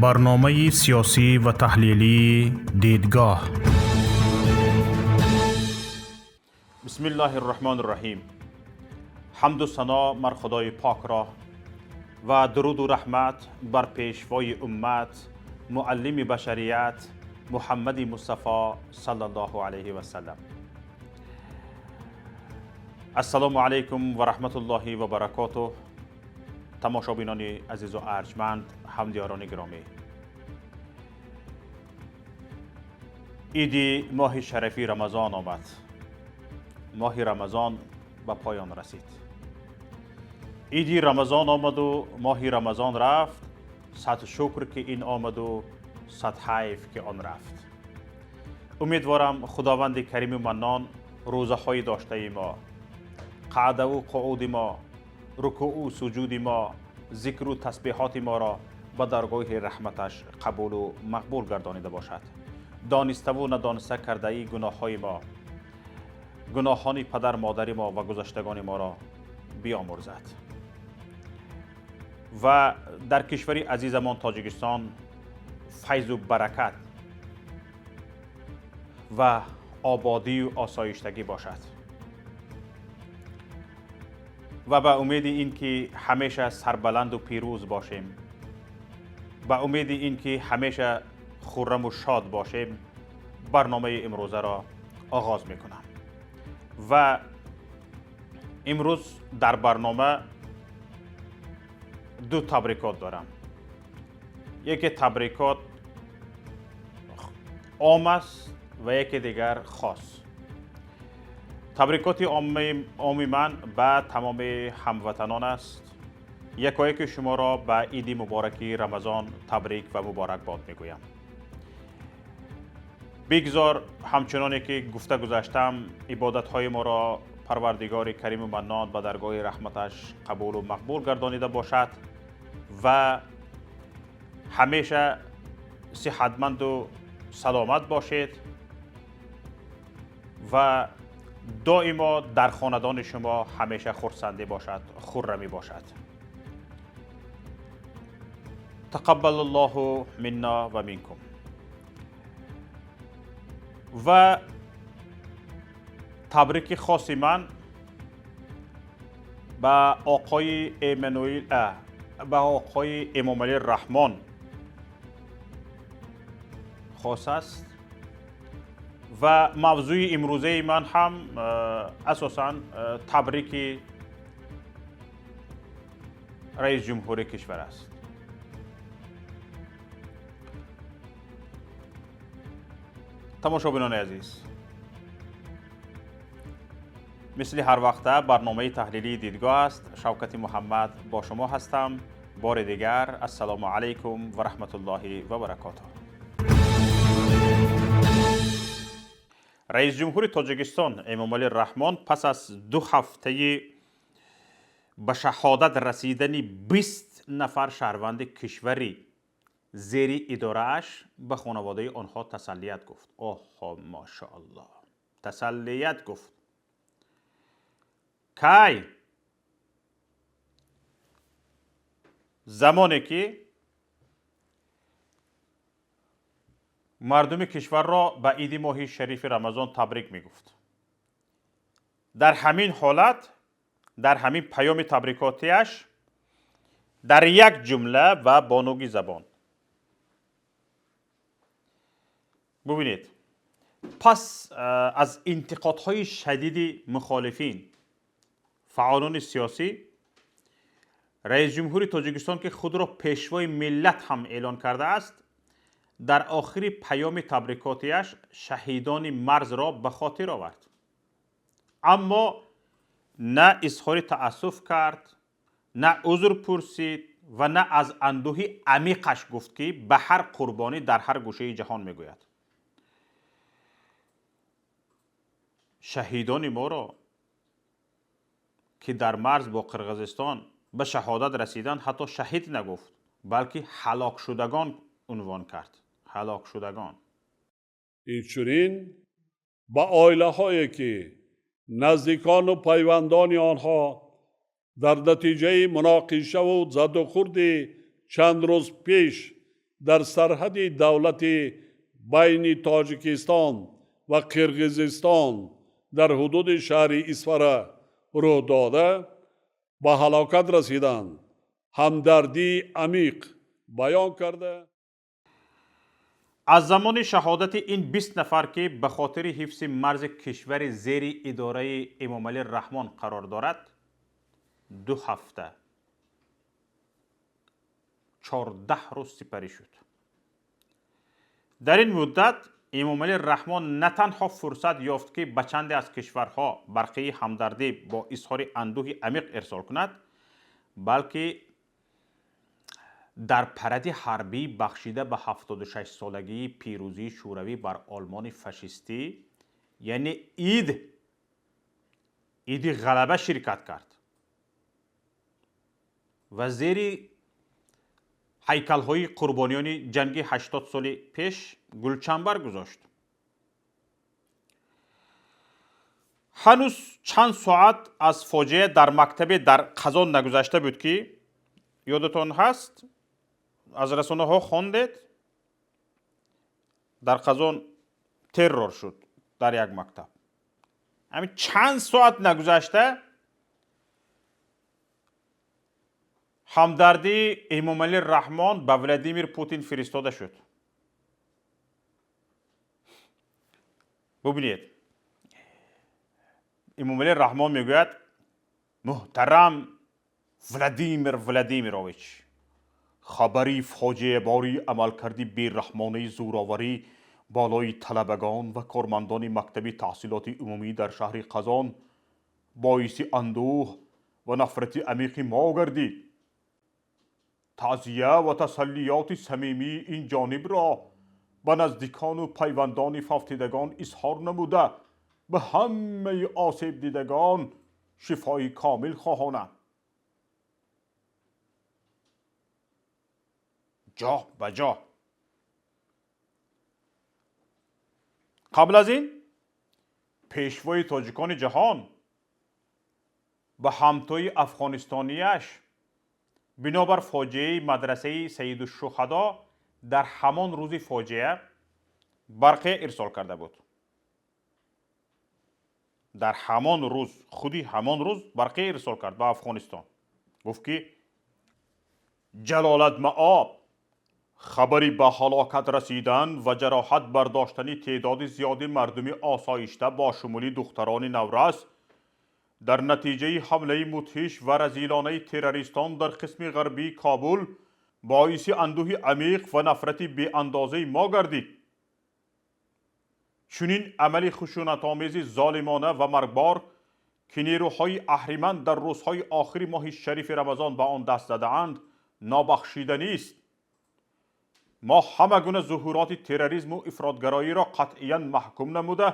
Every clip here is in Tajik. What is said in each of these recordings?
Барномаи сиёсӣ ва таҳлилии «Дидгоҳ». Бисмиллаҳи рраҳмони рраҳим. Ҳамду сано мар Худои пок ро ва дуруду раҳмат бар пешвои уммат, муаллими башарият Муҳаммади Мустафо саллаллоҳу алайҳи васаллам. Ассалому алайкум ва раҳматуллоҳи ва баракотуҳ. Тамошобинони азизу арҷманд, ҳамдиёрони гиромӣ, иди моҳи шарифи Рамазон омад. Моҳи Рамазон ба поён расид. Иди Рамазон омаду моҳи Рамазон рафт, сад шукр ки ин омаду сад ҳайф ки он рафт. Умедворам, Худованди Кариму Маннон рӯзаҳои доштаи мо, қаъдаву қууди мо, рукӯу суҷуди мо, зикру тасбеҳоти моро ба даргоҳи раҳматаш қабулу мақбул гардонида бошад. Дониставу надониста кардаи гуноҳҳои мо, гуноҳони падар модари мо ва гузаштагони моро биомӯрзад ва дар кишвари азизамон Тоҷикистон файзу баракат ва ободию осоиштагӣ бошад ва ба умеди ин ки ҳамеша сарбаланду пирӯз бошем, ба умеди ин ки ҳамеша хурраму шод бошем, барномаи имрӯзаро оғоз мекунам. Ва имрӯз дар барнома ду табрикот дорам. Яке табрикот ом аст ва яке дигар хос. Табрикоти оми ман ба тамоми ҳамватанон аст. Якояки шуморо ба иди мубораки Рамазон табрик ва муборакбод мегӯям. Бигзор, ҳамчуноне ки гуфта гузаштам, ибодатҳои моро Парвардигори Кариму Маннон ба даргоҳи раҳматаш қабулу мақбул гардонида бошад ва ҳамеша сиҳатманду саломат бошед ва доимо дар хонадони шумо ҳамеша хурсандӣ бошад, хуррамӣ бошад. Тақаббалаллоҳу минна ва минкум. Ва табрики хоси ман ба оқои Эммануил, ба оқои Эмомалӣ Раҳмон хос аст ва мавзӯи имрӯзаи ман ҳам асосан табрики раис ҷумҳури кишвар аст. Тамошобинони азиз, мисли ҳар вақта барномаи таҳлилии «Дидгоҳ» аст. Шавкати Муҳаммад бо шумо ҳастам. Бори дигар ассалому алайкум ва раҳматуллоҳи ва баракотуҳ. Раис ҷумҳури Тоҷикистон Эмомалӣ Раҳмон пас аз 2 ҳафтаи ба шаҳодат расидани 20 нафар шаҳрванди кишвари зери идорааш ба хонаводаи онҳо тасаллият гуфт. Оҳо, машааллоҳ, тасаллият гуфт. Кай? Замоне ки мардуми кишварро ба иди моҳи шарифи Рамазон табрик мегуфт. Дар ҳамин ҳолат, дар ҳамин паёми табрикотиаш дар як ҷумла ва бо нуги забон бубинед, пас аз интиқодҳои шадиди мухолифин, фаъолони сиёсӣ, раис ҷумҳури Тоҷикистон, ки худро пешвои миллат ҳам эълон кардааст, дар охири паёми табрикотиаш шаҳидони марзро ба хотир овард. Аммо на изҳори таассуф кард, на узр пурсид ва на аз андӯҳи амиқаш гуфт, ки ба ҳар қурбонӣ дар ҳар гӯшаи ҷаҳон мегӯяд. Шаҳидони моро, ки дар марз бо Қирғизистон ба шаҳодат расиданд, ҳатто шаҳид нагуфт, балки ҳалокшудагон унвон кард. Ҳалокшудагон. Инчунин ба оилаҳое ки наздикону пайвандони онҳо дар натиҷаи муноқишаву задухӯрди чанд рӯз пеш Дар сарҳади давлати байни Тоҷикистон ва Қирғизистон дар ҳудуди шаҳри Исфара рӯй дода, ба ҳалокат расиданд, ҳамдардии амиқ баён карда. Аз замони шаҳодати ин 20 нафар, ки ба хотири ҳифзи марзи кишвари зери идораи Эмомалӣ Раҳмон қарор дорад, 2 ҳафта 14 рӯз сипарӣ шуд. Дар ин муддат Эмомалӣ Раҳмон на танҳо фурсат ёфт, ки ба чанде аз кишварҳо барқии ҳамдардӣ бо изҳори андӯҳи амиқ ирсол кунад, балки дар паради ҳарбӣ бахшида ба 76-солагии пирӯзии Шӯравӣ бар Олмони фашистӣ, яъне иди ғалаба ширкат кард ва зери ҳайкалҳои қурбониёни ҷанги 80 соли пеш гулчанбар гузошт. Ҳанӯз чанд соат аз фоҷиа дар мактабе дар Қазон нагузашта буд, ки ёдатон ҳаст, аз расонаҳо хондед, дар Қазон террор шуд дар як мактаб. Ҳамин чанд соат нагузашта ҳамдардии Эмомалӣ Раҳмон ба Владимир Путин фиристода шуд. Бубинед, Эмомалӣ Раҳмон мегӯяд: муҳтарам Владимир Владимирович, хабари фоҷиабори амалкарди бераҳмонаи зӯроварӣ болои талабагон ва кормандони мактаби таҳсилоти умумӣ дар шаҳри Қазон боиси андӯҳ ва нафрати амиқи мо гардид. Таъзия ва тасаллиёти самимии ин ҷонибро ба наздикону пайвандони фавтидагон изҳор намуда, ба ҳамаи осебдидагон шифои комил хоҳонам. Ҷо ба ҷо. Қабл аз ин пешвои тоҷикони ҷаҳон ба ҳамтои афғонистониаш бинобар фоҷиаи мадрасаи Саидушшуҳадо дар ҳамон рӯзи фоҷиа барқия ирсол карда буд. Дар ҳамон рӯз, худи ҳамон рӯз барқия ирсол кард ба Афғонистон. Гуфт ки ҷалолат маоб, хабари ба ҳалокат расидан ва ҷароҳат бардоштани теъдоди зиёди мардуми осоишта бо шумули духтарони наврас дар натиҷаи ҳамлаи мудҳиш ва разилонаи террористон дар қисми ғарбии Кобул боиси андӯҳи амиқ ва нафрати беандозаи мо гардид. Чунин амали хушунатомези золимона ва маргбор, ки нерӯҳои аҳриман дар рӯзҳои охири моҳи шарифи Рамазон ба он даст задаанд, нобахшиданист. Мо ҳама гуна зуҳуроти терроризму ифротгароиро қатъиян маҳкум намуда,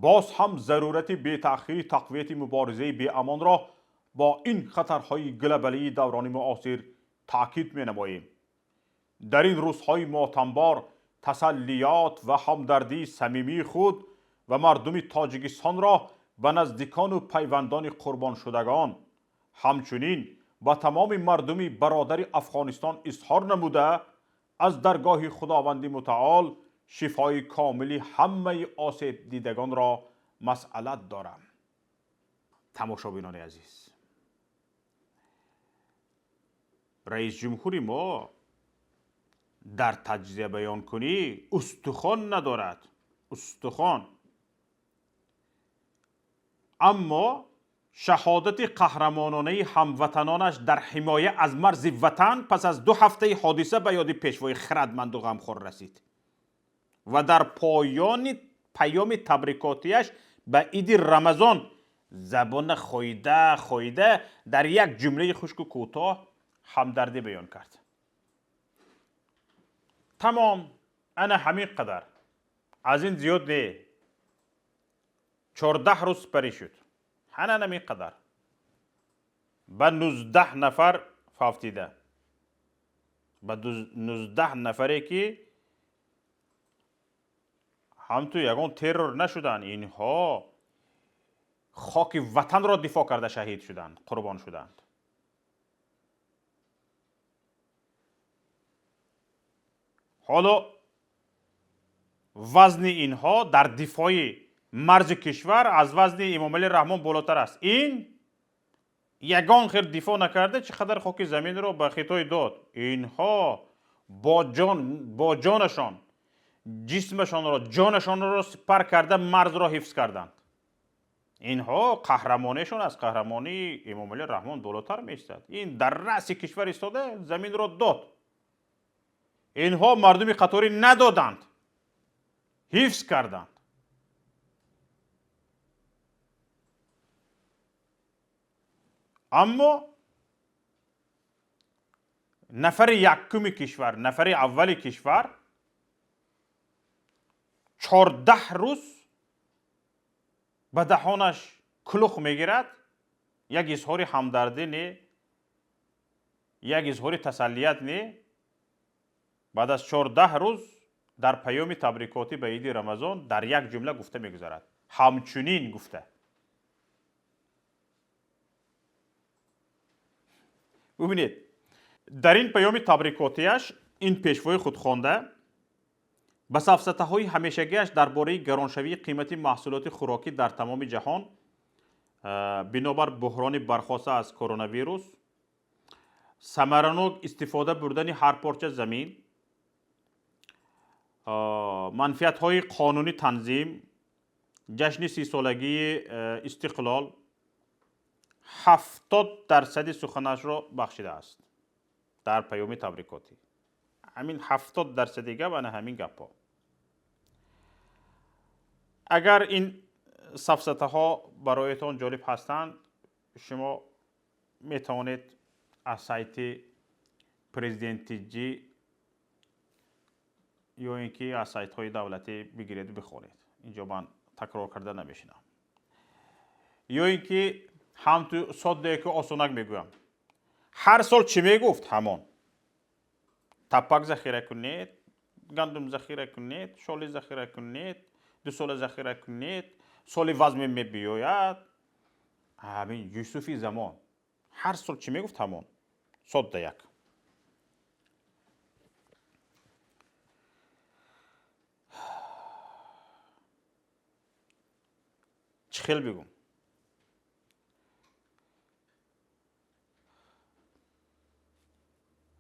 боз ҳам зарурати бетаъхири тақвияти муборизаи беамонро бо ин хатарҳои глобалии даврони муосир таъкид менамоем. Дар ин рӯзҳои мотамбор тасаллиёт ва ҳамдардии самимии худ ва мардуми Тоҷикистонро ба наздикону пайвандони қурбоншудагон, ҳамчунин ба тамоми мардуми бародари Афғонистон изҳор намуда, аз даргоҳи Худованди мутаол шифои комили ҳамаи осебдидагонро масъалат дорам. Тамошобинони азиз, раис ҷумҳури мо дар таҷзия баёнкунӣ устухон надорад, устухон. Аммо шаҳодати қаҳрамононаи ҳамватанонаш дар ҳимоя аз марзи ватан пас аз 2 ҳафтаи ҳодиса ба ёди пешвои хирадманду ғамхор расид ва дар поёни паёми табрикотияш ба иди Рамазон забона хоида хоида дар як ҷумлаи хушку кӯтоҳ ҳамдардӣ баён кард. Тамом, ана ҳамин қадар. Аз ин зиёд не. 14 рӯз сипарӣ шуд. Ана ҳамин қадар. Ба 19 нафар фавтида. Ба 19 нафаре ки ҳамту ягон террор нашуданд, инҳо хоки ватанро дифоъ карда шаҳид шуданд, қурбон шуданд. Ҳоло вазни инҳо дар дифои марзи кишвар аз вазни Эмомалӣ Раҳмон болотар аст. Ин ягон хел дифоъ накарда, чӣ қадар хоки заминро ба Хитой дод. Инҳо бо ҷонашон, ҷисмашонро, ҷонашонро сипар карда марзро ҳифз карданд. Инҳо қаҳрамонишон аз қаҳрамонии Эмомалӣ Раҳмон болотар меистад. Ин дар раъси кишвар истода заминро дод. Инҳо мардуми қаторӣ надоданд, ҳифз карданд. Аммо нафари якуми кишвар, нафари аввали кишвар 14 рӯз ба даҳонаш кулух мегирад, як изҳори ҳамдардӣ не, як изҳори тасаллият не. Баъд аз 14 рӯз дар паёми табрикотӣ ба иди Рамазон дар як ҷумла гуфта мегузарад. Ҳамчунин гуфта. Бубинед, дар ин паёми табрикотиаш ин пешвои худхонда ба сафсатаҳои ҳамешагиаш дар бораи гароншавии қимати маҳсулоти хӯрокӣ дар тамоми ҷаҳон бинобар буҳрони бархоста аз коронавирус, самаранок истифода бурдани ҳар порча замин, манфиатҳои қонунӣ танзим, ҷашни 30-солагии истиқлол 70% суханашро бахшидааст дар паёми табрикотӣ. Ҳамин 70% гап ана ҳамин гапҳо. Агар ин сафсатаҳо бароятон ҷолиб ҳастанд, шумо метавонед аз сайти президенти ё ин ки аз сайтҳои давлатӣ бигиреду бихонед. Инҷо ман такрор карда намешинам. Ё ин ки ҳамту соддае ки осонак мегӯям. Ҳар сол чӣ мегуфт ҳамон? Тапак захира кунед, гандум захира кунед, шоли захира кунед, 2 сола захира кунед, соли вазме мебиёяд. Ҳамин Юсуфи замон. Ҳар сол чӣ мегуфт ҳамон? Содда як. Чӣ хел бигӯм?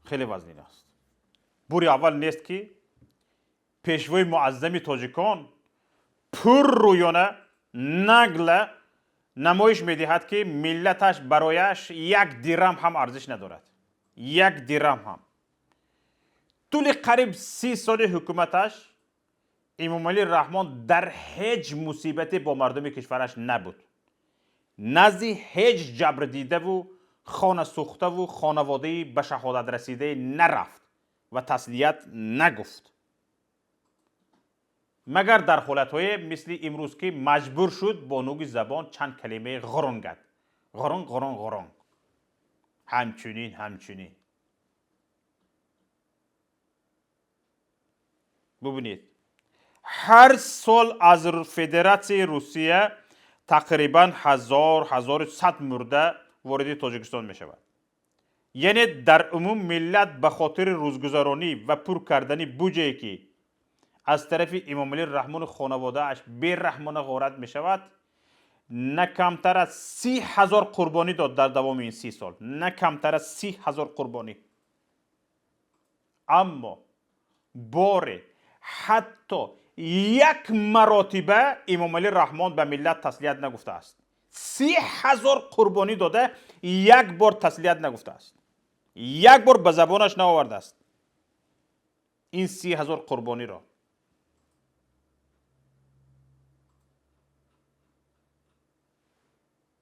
Хеле вазнин аст. Бури аввал нест ки пешвои муаззами тоҷикон пуррӯёна нагла намоиш медиҳад, ки миллаташ барояш як дирам ҳам арзиш надорад. Як дирам ҳам. Тӯли қариб 30 соли ҳукуматаш Эмомалӣ Раҳмон дар ҳеҷ мусибате бо мардуми кишвараш набуд. Назди ҳеҷ ҷабрдидаву хонасӯхтаву хонаводаи ба шаҳодат расидае нарафт ва таслият нагуфт. Магар дар ҳолатҳое мисли имрӯз ки маҷбур шуд бо нуги забон чанд калимаи ғурунгад. Ғурунг, ғурунг, ғурунг. Ҳамчунин, ҳамчунин. Бубинед, ҳар сол аз Федератсияи Русия тақрибан 1000-1100 мурда вориди Тоҷикистон мешавад. Яъне дар умум миллат ба хотири рӯзгузаронӣ ва пур кардани буҷае ки аз тарафи Эмомалӣ Раҳмону хонаводааш бераҳмона ғорат мешавад, на камтар аз 30 000 қурбонӣ дод дар давоми ин 30 сол. На камтар аз 30 000 қурбонӣ. Аммо боре ҳатто як маротиба Эмомалӣ Раҳмон ба миллат таслият нагуфтааст. 30 000 қурбонӣ дода як бор таслият нагуфтааст. Як бор ба забонаш наовардааст ин 30 000 қурбониро.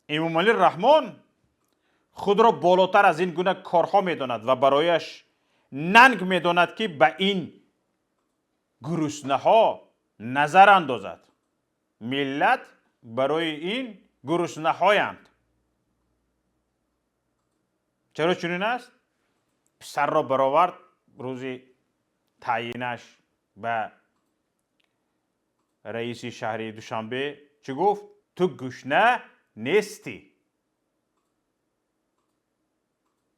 Эмомалӣ Раҳмон худро болотар аз ин гуна корҳо медонад ва барояш нанг медонад, ки ба ин гуруснаҳо назар андозад. Миллат барои ин гуруснаҳоянд. Чаро чунин аст? Писарро баровард рӯзи таъйинаш ба раиси шаҳри Душанбе чӣ гуфт? Ту гушна нестӣ.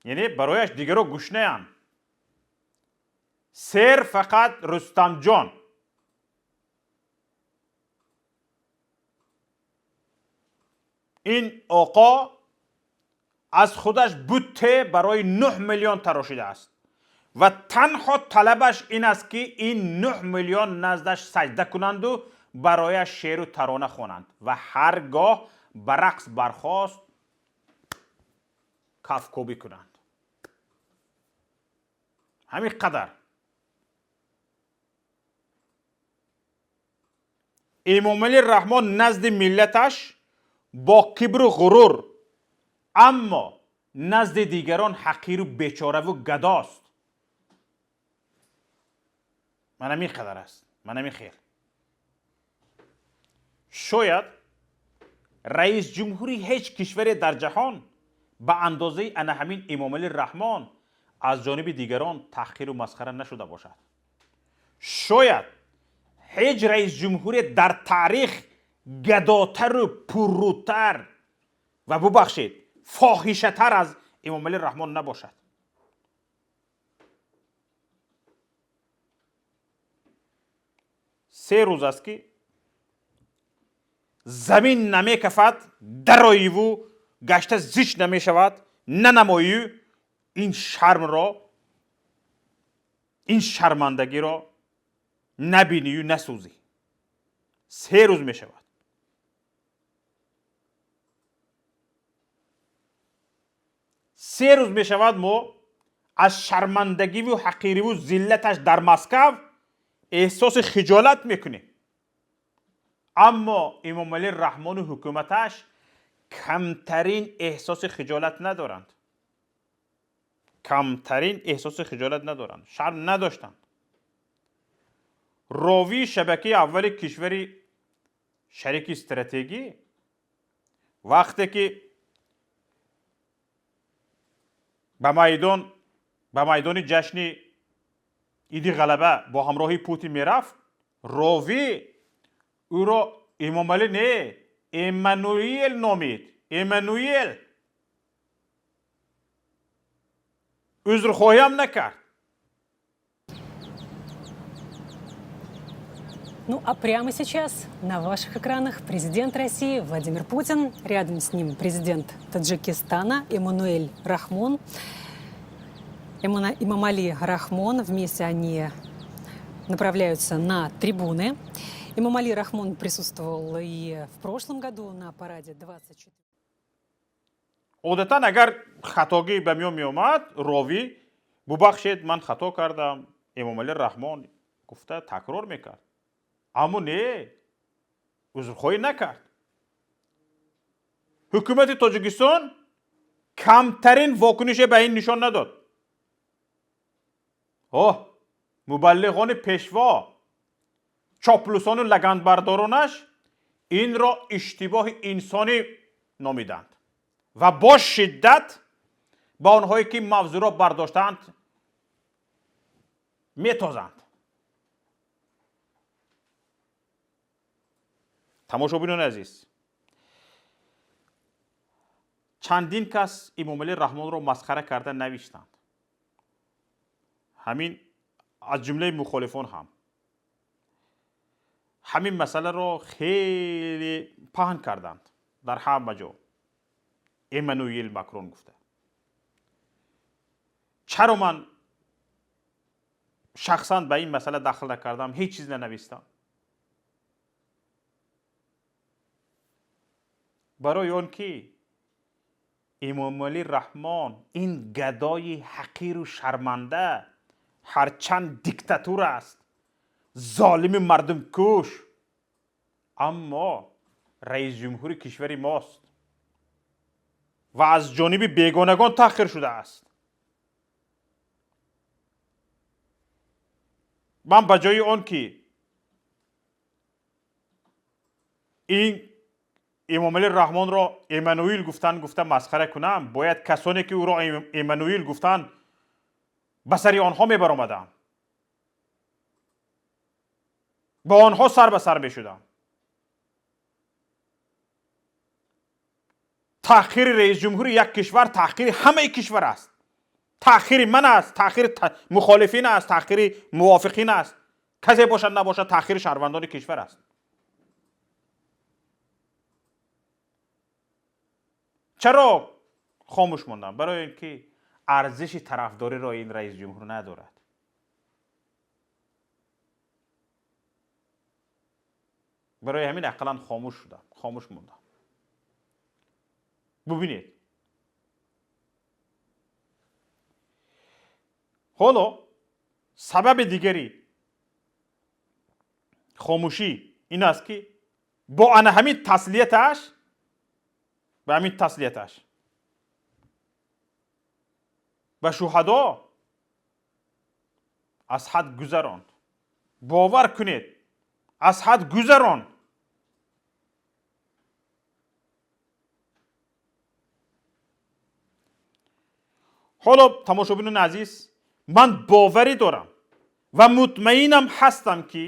Яъне барояш дигаро гушнаянд. Сер фақат Рустамҷон. Ин оқо аз худаш бутте барои 9 миллион тарошидааст ва танҳо талабаш ин аст, ки ин 9 миллион наздаш саҷда кунанду барояш шеъру тарона хонанд ва ҳар гоҳ ба рақс бархост кафкӯбӣ кунанд. Ҳамин қадар. Эмомалӣ Раҳмон назди миллаташ бо кибру ғурур, аммо назди дигарон ҳақиру бечораву гадост. Ман ҳамин қадар аст, ман ҳамин хел. Шояд раис ҷумҳури ҳеҷ кишваре дар ҷаҳон ба андозаи ана ҳамин Эмомалӣ Раҳмон аз ҷониби дигарон таҳқиру масхара нашуда бошад. Шояд ҳеҷ раис ҷумҳуре дар таърих гадотару пуррӯтар ва, бубахшед, фоҳишатар аз Эмомалӣ Раҳмон набошад. Се рӯз аст, ки замин намекафад, дароиву гашта зич намешавад, нанамоию ин шармро, ин шармандагиро набинию насӯзӣ. Се рӯз мешавад. Се рӯз мешавад, мо аз шармандагиву ҳақириву зиллаташ дар Москав эҳсоси хиҷолат мекунем. Аммо Эмомалӣ Раҳмону ҳукуматаш камтарин эҳсоси хиҷолат надоранд. Камтарин эҳсоси хиҷолат надоранд. Шарм надоштанд. Ровии шабакаи аввали кишвари шарики стратегӣ вақте ки ба майдони ҷашни Иди Ғалаба бо ҳамроҳии Путин мерафт, ровӣ ӯро Эмомалӣ не, Эммануил номид. Эммануил. Узрхоҳиам накард. Ну а прямо сейчас на ваших экранах президент России Владимир Путин, рядом с ним президент Таджикистана Эммануэль Рахмон, Эмомали Рахмон. Вместе они направляются на трибуны. Эмомали Рахмон присутствовал и в прошлом году на параде 24. Одатан агар хатогӣ ба миён меомад, ровӣ бубахшед, ман хато кардам, Эмомалӣ Раҳмон гуфта такрор мекард. Аммо не, узрхоҳӣ накард. Ҳукумати Тоҷикистон камтарин вокунише ба ин нишон надод. Оҳ, мубаллиғони пешво, чоплусону лагандбардоронаш инро иштибоҳи инсонӣ номиданд ва бо шиддат ба онҳое ки мавзӯъро бардоштаанд метозанд. Тамошобинони азиз, чандин кас Эмомалӣ Раҳмонро масхара карда навиштанд. Ҳамин аз ҷумлаи мухолифон ҳам ҳамин масъаларо хеле паҳн карданд дар ҳама ҷо. Эммануил Макрон гуфта. Чаро ман шахсан ба ин масъала дахл накардам, ҳеҷ чиз нанавистам? Барои он ки Эмомалӣ Раҳмон ин гадои ҳақиру шарманда, ҳарчанд диктатур аст, золими мардумкуш, аммо раис ҷумҳури кишвари мост ва аз ҷониби бегонагон таҳқир шудааст. Ман ба ҷои он ки ин Эмомалӣ Раҳмонро Эммануил гуфтан гуфта масхара кунам, бояд касоне ки ӯро Эммануил гуфтан ба сари онҳо мебаромадам, бо онҳо сар ба сар мешудам. Таҳқири раис ҷумҳури як кишвар таҳқири ҳамаи кишвар аст, Таъхири ман аст, таъхири мухолифин аст, таъхири мувофиқин аст. Касе бошад набошад, таъхири шаҳрвандони кишвар аст. Чаро хомӯш мондам? Барои ин ки арзиши тарафдориро ин раис ҷумҳур надорад. Барои ҳамин ақаллан хомӯш шудам, хомӯш мондам. Бубинед, ҳоло сабаби дигари хомӯшӣ ин аст, ки бо ана ҳамин таслияташ, ба ҳамин таслияташ ба шуҳадо аз ҳад гузаронд. Бовар кунед, аз ҳад гузаронд. Ҳоло тамошобинони азиз, ман боварӣ дорам ва мутмаинам ҳастам, ки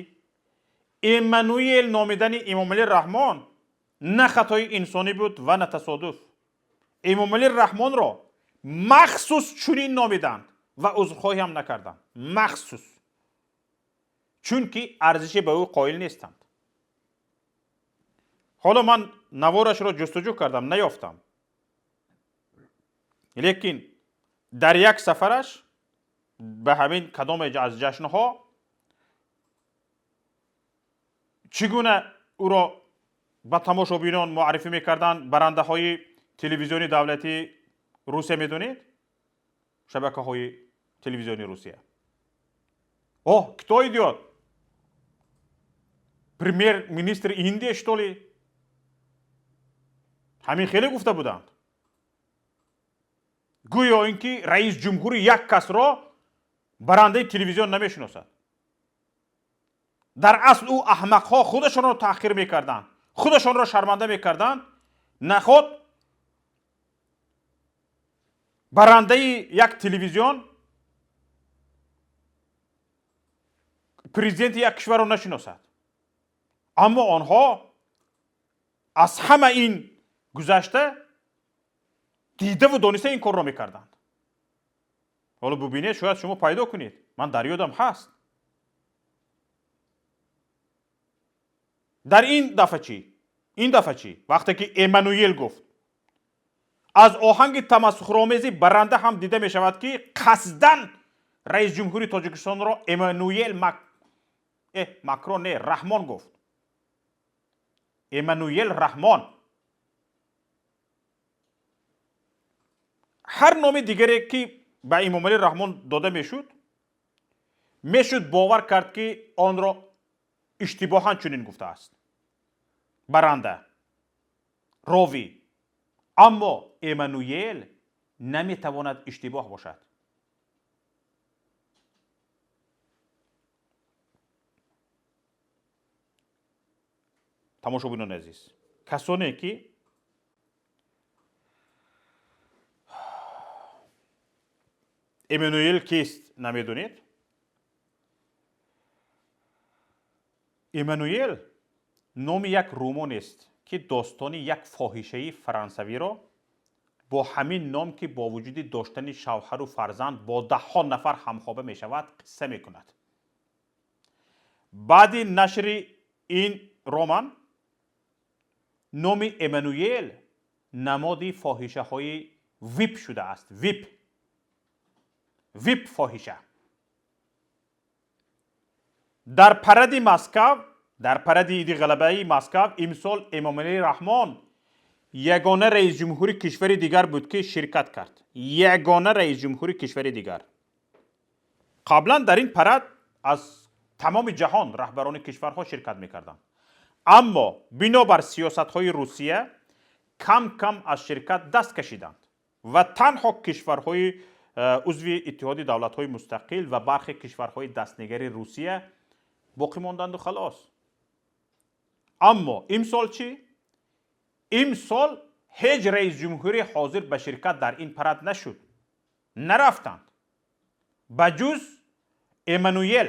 Эммануэл номидани Эмомалӣ Раҳмон на хатои инсонӣ буд ва на тасодуф. Эмомалӣ Раҳмонро махсус чунин номиданд ва узрхоҳӣ ҳам накарданд. Махсус, чунки арзише ба ӯ қоил нестанд. Ҳоло ман наворашро ҷустуҷӯ кардам, наёфтам, лекин дар як сафараш ба ҳамин кадоме аз ҷашнҳо чӣ гуна ӯро ба тамошобинон муаррифӣ мекарданд барандаҳои телевизиони давлатии Русия, медонед? Шабакаҳои телевизиони Русия. О, кто идет? Премьер-министр Индия, что ли? Ҳамин хеле гуфта буданд. Гӯё ин ки раис ҷумҳури як касро барандаи телевизион намешиносад. Дар асл ӯ аҳмақҳо худашонро таҳқир мекарданд, худашонро шарманда мекарданд. Наход барандаи як телевизион президенти як кишварро нашиносад. Аммо онҳо аз ҳама ин гузашта дидаву дониста ин корро мекарданд. Ҳоло бубинед, шояд шумо пайдо кунед. Ман дар ёдам ҳаст. Дар ин дафъа чӣ? Ин дафъа чӣ? Вақте ки Эммануэл гуфт, аз оҳанги тамассухромези баранда ҳам дида мешавад, ки қасдан раис ҷумҳури Тоҷикистонро Эммануэл Макрон не, Раҳмон гуфт. Эммануэл Раҳмон. Ҳар номи дигаре ки ба Эмомалӣ Раҳмон дода мешуд, мешуд бовар кард, ки онро иштибоҳан чунин гуфтааст баранда, ровӣ. Аммо Эммануэл наметавонад иштибоҳ бошад. Тамошобинони азиз, касоне ки Эммануэл кист намедонед, Эммануэл номи як румонест, ки достони як фоҳишаи фаронсавиро бо ҳамин ном, ки бо вуҷуди доштани шавҳару фарзанд бо даҳҳо нафар ҳамхоба мешавад, қисса мекунад. Баъди нашри ин роман номи Эммануэл намоди фоҳишаҳои вип шудааст. Вип, вип фоҳиша. Дар паради Москав, дар паради иди ғалабаи Москав имсол Эмомалӣ Раҳмон ягона раисҷумҳури кишвари дигар буд, ки ширкат кард. Ягона раисҷумҳури кишвари дигар. Қаблан дар ин парад аз тамоми ҷаҳон раҳбарони кишварҳо ширкат мекарданд, аммо бинобар сиёсатҳои Русия кам кам аз ширкат даст кашиданд ва танҳо кишварҳои узви Иттиҳоди давлатҳои мустақил ва бархе кишварҳои дастнигари Русия боқӣ монданду халос. Аммо имсол чӣ? Имсол ҳеҷ раисҷумҳури ҳозир ба ширкат дар ин парад нашуд, нарафтанд, ба ҷуз Эммануэл,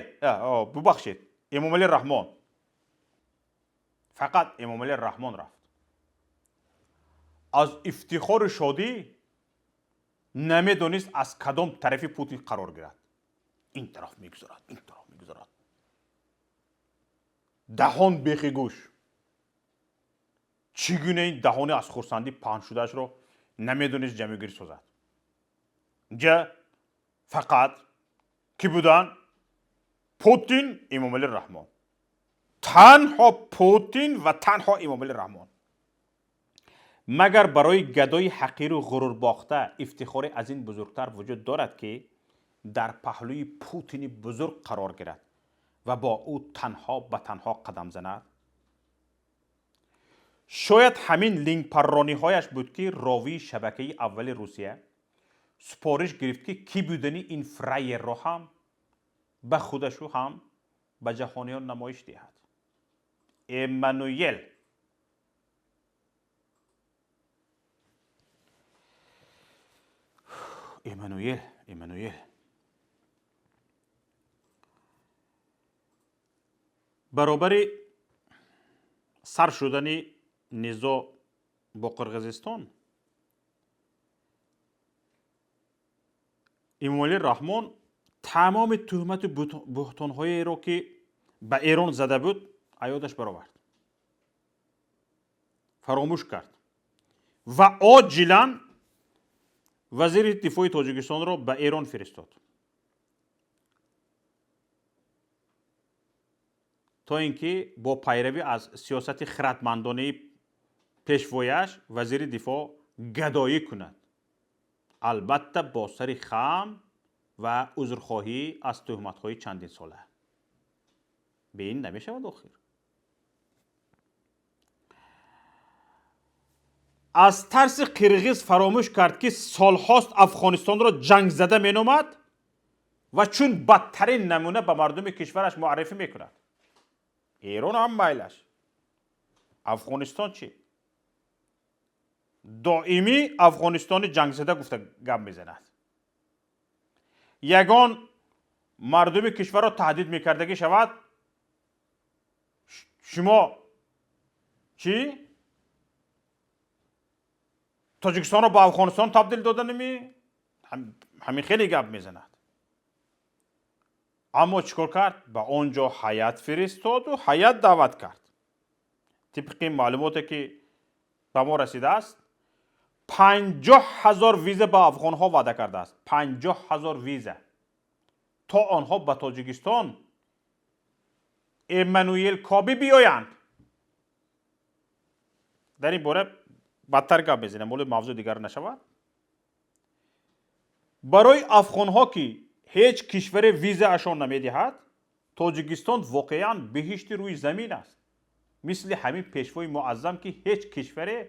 бубахшед, Эмомалӣ Раҳмон. Фақат Эмомалӣ Раҳмон рафт. Аз ифтихору шодӣ Намедонист, аз кадом тарафи Путин қарор гирад. Ин тараф мегузарад, ин тараф мегузарад, даҳон бехи гӯш. Чӣ гуна ин даҳони аз хурсандӣ паҳн шудаашро намедонист ҷамъгирӣ созад. Инҷа фақат кӣ буданд? Путин, Эмомалӣ Раҳмон, танҳо Путин ва танҳо Эмомалӣ Раҳмон. Магар барои гадои ҳақиру ғурурбохта ифтихоре аз ин бузургтар вуҷуд дорад, ки дар паҳлӯи Путини бузург қарор гирад ва бо ӯ танҳо ба танҳо қадам занад? Шояд ҳамин лингпаррониҳояш буд, ки ровии шабакаи аввали Русия супориш гирифт, ки кӣ будани ин фраерро ҳам ба худашу, ҳам ба ҷаҳониён намоиш диҳад. Эммануел. Эммануел, Эммануел. Баробари сар шудани низоъ бо Қирғизистон, Эмомалӣ Раҳмон тамоми туҳмату буҳтонҳоеро, ки ба Эрон зада буд, аёдаш баровард, фаромӯш кард ва оҷилан вазири дифои Тоҷикистонро ба Эрон фиристод, то ин ки бо пайравӣ аз сиёсати хиратмандонаи пешвояш вазири дифоъ гадоӣ кунад, албатта бо сари хам ва узрхоҳӣ аз туҳматҳои чандинсола. Бе ин намешавад охир. Аз тарси қирғиз фаромӯш кард, ки солҳост Афғонистонро ҷангзада меномад ва чун бадтарин намуна ба мардуми кишвараш муаррифӣ мекунад. Эрон ҳам майлаш, Афғонистон чӣ? Доимӣ Афғонистони ҷангзада гуфта гап мезанад. Ягон мардуми кишварро таҳдид мекардагӣ шавад, шумо чӣ? Тоҷикистонро ба Афғонистон табдил доданими? Ҳамин хеле гап мезанад. Аммо чӣ кор кард? Ба он ҷо ҳаят фиристоду ҳаят даъват кард. Тибқи маълумоте, ки ба мо расидааст, 50 000 виза ба афғонҳо ваъда кардааст, 50 000 виза, то онҳо ба Тоҷикистон Эммануел Кобӣ биёянд. Дар ин бора бадтар гап мезанем, оле мавзӯъ дигар нашавад. Барои афғонҳо, ки ҳеҷ кишваре визаашон намедиҳад, Тоҷикистон воқеан беҳишти рӯи замин аст, мисли ҳамин пешвои муаззам, ки ҳеҷ кишваре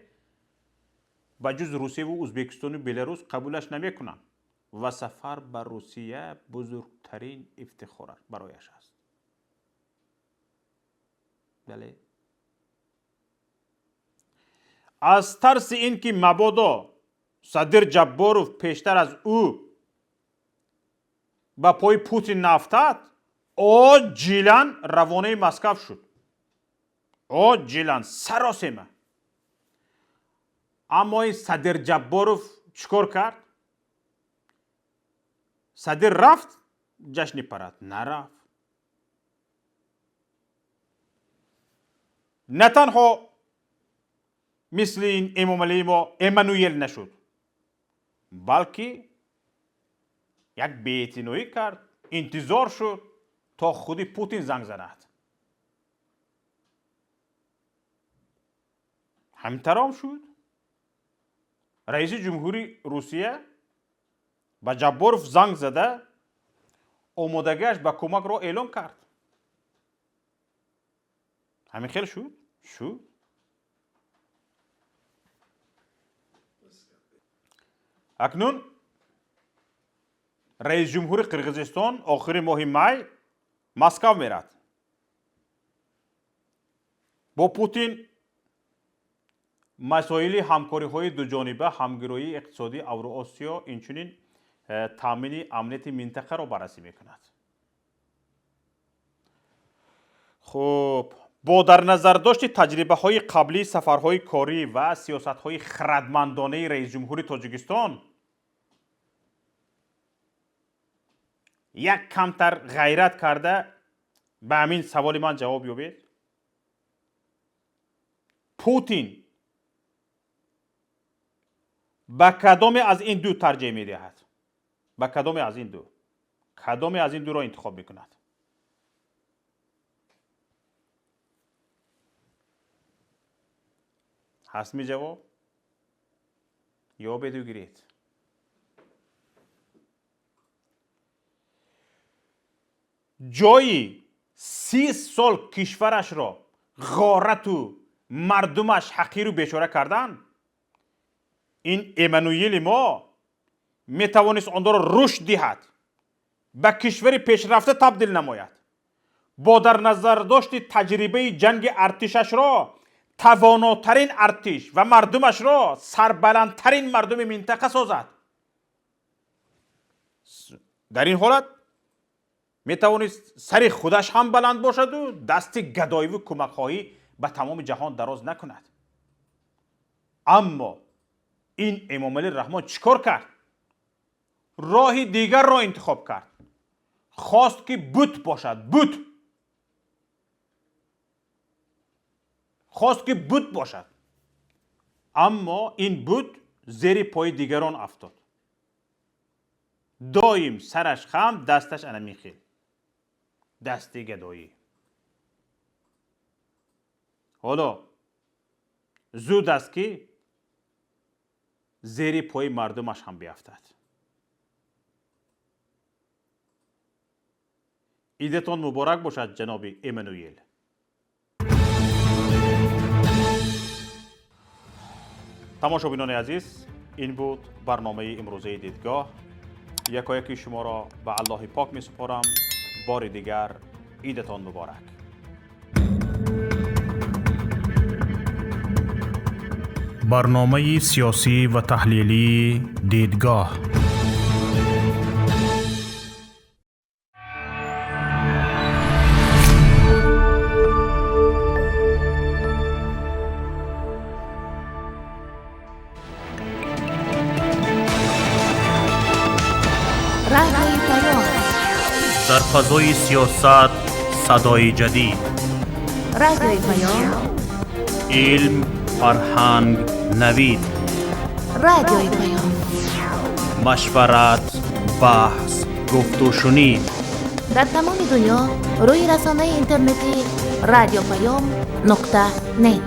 ба ҷуз Русияву Ӯзбекистону Беларус қабулаш намекунанд ва сафар ба Русия бузургтарин ифтихор барояш аст. Бале, аз тарси ин ки мабодо Садир Ҷабборов пештар аз ӯ ба пои Путин наафтад, оҷилан равонаи Москав шуд, оҷилан, саросема. Аммо ин Садир Ҷабборов чӣ кор кард? Садир рафт ҷашни парад? Нарафт. На танҳо мисли ин Эмомалии мо Эммануел нашуд, балки як беэътиноӣ кард, интизор шуд, то худи Путин занг занад. Ҳамтаром шуд. Раиси ҷумҳури Русия ба Ҷабборов занг зада, омодагиаш ба кӯмакро эълон кард. Ҳамин хел шуд? Шуд. Акнун раис ҷумҳури Қирғизистон охири моҳи май Москав мерад, бо Путин масоили ҳамкориҳои дуҷониба, ҳамгироии иқтисодии Авроосиё, инчунин таъмини амнияти минтақаро баррасӣ мекунад. Хуб, бо дар назардошти таҷрибаҳои қаблии сафарҳои корӣ ва сиёсатҳои хиратмандонаи раисҷумҳури Тоҷикистон Як камтар ғайрат карда ба ҳамин саволи ман ҷавоб ёбед. Путин ба кадоме аз ин ду тарҷеҳ медиҳад? Ба кадоме аз ин ду? Кадоме аз ин дуро интихоб мекунад? Ҳастми ҷавоб? Ёбеду гиред. Ҷои 30 сол кишварашро ғорату мардумаш ҳақиру бечора кардан, ин Эммануили мо метавонист онро рушд диҳад, ба кишвари пешрафта табдил намояд. Бо дар назардошти таҷрибаи ҷанги артишашро тавонотарин артиш ва мардумашро сарбаландтарин мардуми минтақа созад. Дар ин ҳолат метавонист сари худаш ҳам баланд бошаду дасти гадоиву кӯмакхоҳӣ ба тамоми ҷаҳон дароз накунад. Аммо ин Эмомалӣ Раҳмон чӣ кор кард? Роҳи дигарро интихоб кард. Хост ки бут бошад, бут. Хост ки бут бошад. Аммо ин бут зери пои дигарон афтод. Доим сараш хам, дасташ ана михел. Дасти гадоӣ. Ҳоло зуд аст ки зери пои мардумаш ҳам биафтад. Идатон муборак бошад, ҷаноби Эммануил. Тамошобинони азиз, ин буд барномаи имрӯзаи дидгоҳ. Якояки шуморо ба Аллоҳи пок месупорам. Бори дигар идатон муборак. Барномаи сиёсӣ ва таҳлилии дидгоҳ. Дар фазои сиёсат садои ҷадид. Радиои Паём. Илм, фарҳанг, навид. Радиои Паём. Машварат, баҳс, гуфтушунид. Дар тамоми дунё рӯи расонаи интернетии радиопаём нуқта нет.